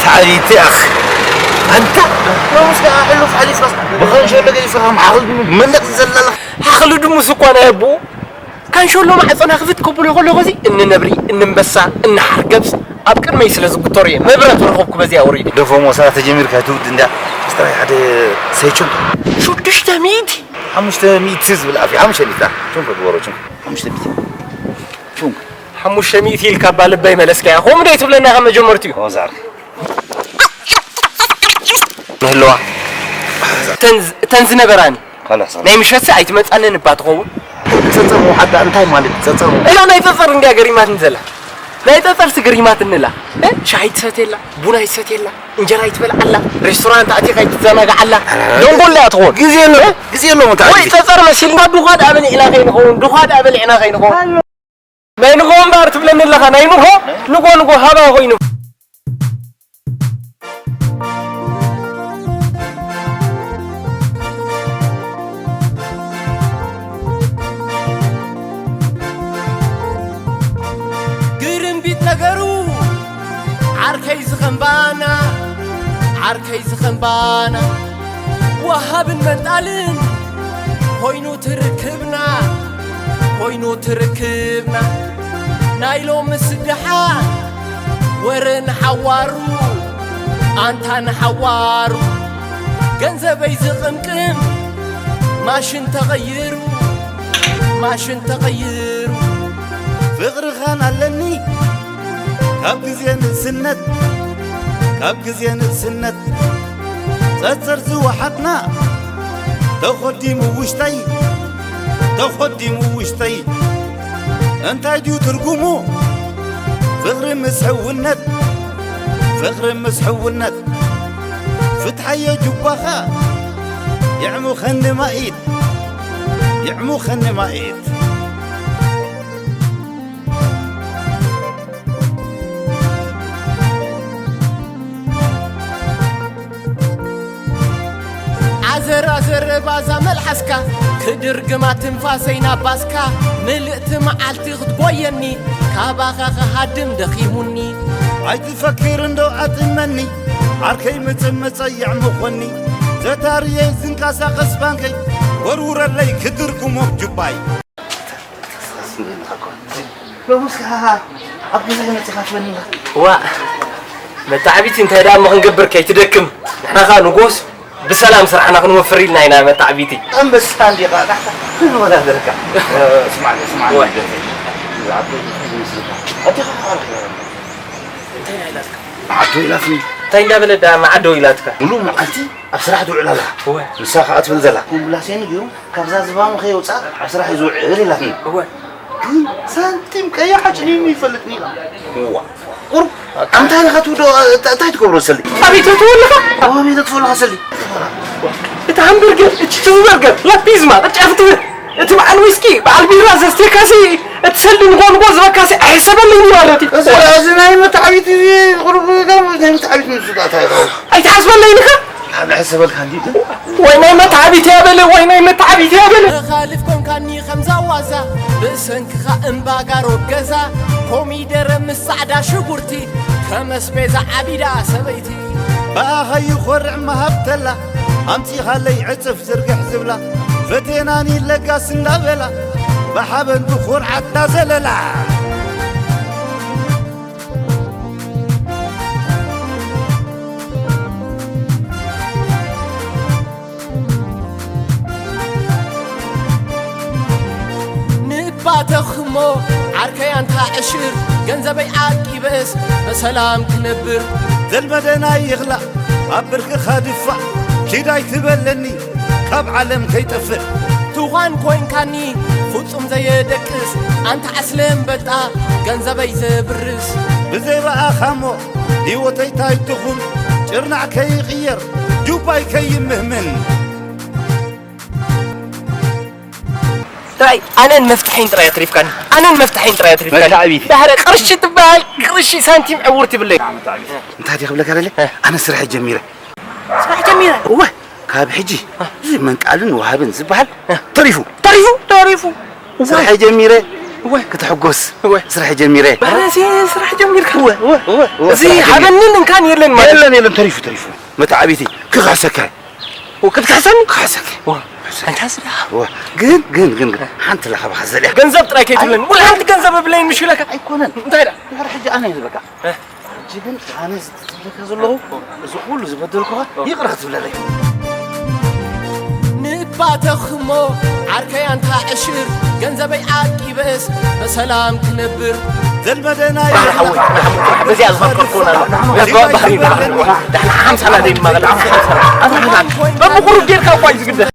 ታሪክ ኣኽ ኣንታ ሎምስ ከዓ ሕሉፍ ሓሊፍካስ ብኸንሸሎ ገዲፍካ ከም ሓኽል ድሙ መለቕ ዘለላ ሓኽሊ ድሙስ እኳ ናይ ኣቦኡ ካንሸሎ ማዕፀና ክፍት ከብሎ ከለኹ እዚ እንነብሪ እንንበሳ እንሓርገብስ ኣብ ቅድመይ ስለ ዝግተሩ እየ መብረት ረኸብኩ በዚኣ ወሪደ። ደፎ ሞሳ ተጀሚርካ ትውድ እንዳ ስጥራይ ሓደ ሰይቹን ሽዱሽተ ሚእቲ ሓሙሽተ ሚእቲ ዝብል ኣፍ ሓሙሽተ ሚእቲ ቹንኮ ግበሮ ቹንኮ ሓሙሽተ ሚእቲ ቹንኮ ሓሙሽተ ሚእቲ ኢልካ እባ ልበይ መለስካያ። ከምኡ ዶ ትብለና ካብ መጀመርትኡ? ዛር ንህልዋ እተን ዝ- እተን ዝነበራኒ ካላስ ናይ ምሸትሲ ኣይትመጻንን እባ ትኸውን። ጸጸሙ ሓታ እንታይ ማለት ጸጸሙ? እላ ናይ ጸጸር እንድያ ገሪማትኒ ዘላ ናይ ጸጸርሲ ገሪማትኒ እላ። እ? ሻሂ ትሰትየላ፣ ቡና ይሰትየላ፣ እንጀራ ይትበልዓላ፣ ሬስቶራንት ኣቲኻ ይትዘናግዓላ። ደንጎላ እያ ትኸውን። ግዜ የሎ እ? ግዜ የሎ እንታይ ወይ ጸጸር መሲልና ድኻ ደኣ በሊዕና ከይንኸውን ድኻ ደኣ በሊዕና ከይንኸውን። ናይ ንጎ እምበኣር ትብለኒ ኣለኻ ናይ ንጎ ንጎ ንጎ ሃባ ኮይኑ ግርምቢጥ ነገሩ ዓርከይ ዝኸምባና ዓርከይ ዝኸምባና ወሃብን መንጣልን ኮይኑ ትርክብና ኮይኑ ትርክብና ናይ ሎሚ ስድሓ ወረ ንሓዋሩ ኣንታ ንሓዋሩ ገንዘበይ ዝቕምቅም ማሽን ተቐይሩ ማሽን ተቐይሩ ፍቕርኻን ኣለኒ ካብ ግዜ ንእስነት ካብ ግዜ ንእስነት ጸጸር ዝወሓጥና ተኾዲሙ ውሽጠይ ተኾዲሙ ውሽጠይ እንታይ ድዩ ትርጉሙ ፍቕሪ ምስ ሕውነት ፍቕሪ ምስ ሕውነት ፍትሓዮ ጅባኻ የዕሙኸኒ ማኢት የዕሙኸኒ ማኢት ዓዘር ኣዘር ባዛ መልሓስካ ክድርግማ ትንፋሰይ ናባስካ ምልእቲ መዓልቲ ክትጎየኒ ካባኻ ክሃድም ደኺሙኒ ኣይትፈክር እንዶ ኣጥመኒ ዓርከይ ምጽምጸ የዕምኾኒ ዘታርየይ ዝንቀሳቐስ ባንከይ ወርውረለይ ክድርግሞ ጁባይ ሎምስ ከዓ ኣብ ገዛይ መፂኻ ትበኒ ኢኻ። ዋ መታዕቢቲ እንታይ ደኣ እሞ ክንገብር ከይትደክም ንሕና ኸኣ ንጎስ ብሰላም ስራሕና ክንወፍር ኢልና ኢና መታዕቢቲ። ኣንበሳ እንዲኻ ንወዳደርካ። ስማዕ ስማዕ ወደይ ዝዓበይ ዝመስልካ ኣዴኻ ኣረኺባ እንታይ ኢላትካ? መዓዶ ኢላትኒ። እንታይ እንዳበለ ዳ መዓዶ ኢላትካ? ሙሉእ መዓልቲ ኣብ ስራሕ ትውዕል ኣላ። እወ። ንሳ ከኣ ትብል ዘላ። ኮምብላሴኑ ገይሩ ካብዛ ዝባኑ ከየውፅኣ ኣብ ስራሕ እዩ ዝውዕል ኢላትኒ። እወ። ግን ሳንቲም ቀይሕ ኣጭኒኑ ይፈልጥኒ ኢላ። እዋ። ቁሩብ ኣምታ ኢኻ ትውዶ እንታይ ትገብሮ ሰሊ? ኣቤት ትወልኻ? ኣቤት ትወልኻ ሰሊ? እቲ ሃምበርገር፣ እቲ ቺዝበርገር፣ ላፒዝማ፣ ቅጫ ፍትፍት፣ እቲ በዓል ዊስኪ፣ በዓል ቢራ ዘስቴካሲ፣ እቲ ሰሊ ንጎ ንጎ ዝበካሲ ኣይሕሰበለይን ማለት እዩ። እዚ እዚ ናይ መታዕቢት እዚ ቁሩብ ናይ መታዕቢት ምስ ዳታ ይኸው። ኣይትሓስበለይን ኢኻ? ካብ ሕሰበልካ እንዲዩ። ወይ ናይ መታዕቢት ያበለ ወይ ናይ መታዕቢት ያበለ። ተኻልፍ ኮንካኒ ከምዛ ዋዛ ብሰንክኻ እምባጋሮ ገዛ ኮሚደረ ምስ ጻዕዳ ሽጉርቲ ከመስቤዛ ዓቢዳ ሰበይቲ። ብኣኻ ይኾርዕ መሃብተላ ኣምጺኻለይ ዕጽፍ ዝርግሕ ዝብላ ፈቴናኒ ለጋስ እንዳበላ ብሓበን ብኹርዓት ዳዘለላ። ንባተኽሞ ዓርከይ ኣንታ ዕሽር ገንዘበይ ዓቂበስ በሰላም ክነብር ዘልመደና ይኽላእ ኣብ ብርክኻ ድፋዕ ኪድ ኣይትበለኒ ካብ ዓለም ከይጠፍእ ትዃን ኮይንካኒ ፍጹም ዘየደቅስ ኣንታ ዕስለ እምበጣ ገንዘበይ ዘብርስ ብዘይ ረኣኻሞ ህይወተይ ታይ ትኹን ጭርናዕ ከይቕየር ጁባይ ከይምህምን ጥራይ ኣነን መፍትሐይን ጥራይ ኣትሪፍካኒ ኣነን መፍትሐይን ጥራይ ኣትሪፍካኒ መታዕቢት። ዳሕረ ቅርሺ ትበሃል ቅርሺ ሳንቲም ዕውርቲ ብለይ እንታይ ድየ ክብለካ ደለ ኣነ ስራሕ ጀሚረ ስራሕ ጀሚረ እወ ካብ ሕጂ እዚ መንቃልን ወሃብን ዝበሃል ተሪፉ ተሪፉ ተሪፉ ስራሕ ጀሚረ እወ። ክትሕጎስ እወ። ስራሕ ጀሚረ። ባረሲ ስራሕ ጀሚርካ። እወ፣ እወ፣ እወ፣ እወ፣ እዚ ስራሕ ጀሚረ። ሃበንን እንካን የለን ማለት። የለን፣ የለን፣ ተሪፉ፣ ተሪፉ። መተዓቢቲ ክኽሕሰካ። እወ፣ ክትክሕሰኒ? ክኽሕሰካ። እወ። ኣንታ ስራሕ። እወ። ግን፣ ግን፣ ግን፣ ግን፣ ሓንቲ ለኸባኻ ዘልያ። ገንዘብ ጥራይ ከይትብለኒ። ወላ ሓንቲ ገንዘብ እብለይን ምሽ ኢለካ። ኣይኮነን። እንታይ ደኣ? ድሕሪ ሕጂ ኣነ እየ ዝበቃ። እ። ሕጂ ግን ኣነ ዝብለካ ዘለኹ፣ እዚ ኩሉ ዝበደልኩኻ ይቕረ ክትብለለይ። ንባተኽ እሞ ዓርከይ ኣንታ ዕሽር፣ ገንዘበይ ዓቂበስ በሰላም ክነብር። ዘልመደናይ ባህር ሓወይ፣ በዚኣ ዝፈከርኩ ናሎ። ነባ ባህሪ፣ ባህሪ፣ ደሕና ሓምሳና ዘይማቐል፣ ሓምሳ ሓምሳና። ኣታ ሓምሳ። በብቑሩብ ጌርካ እኳ እዩ ዝግደፍ።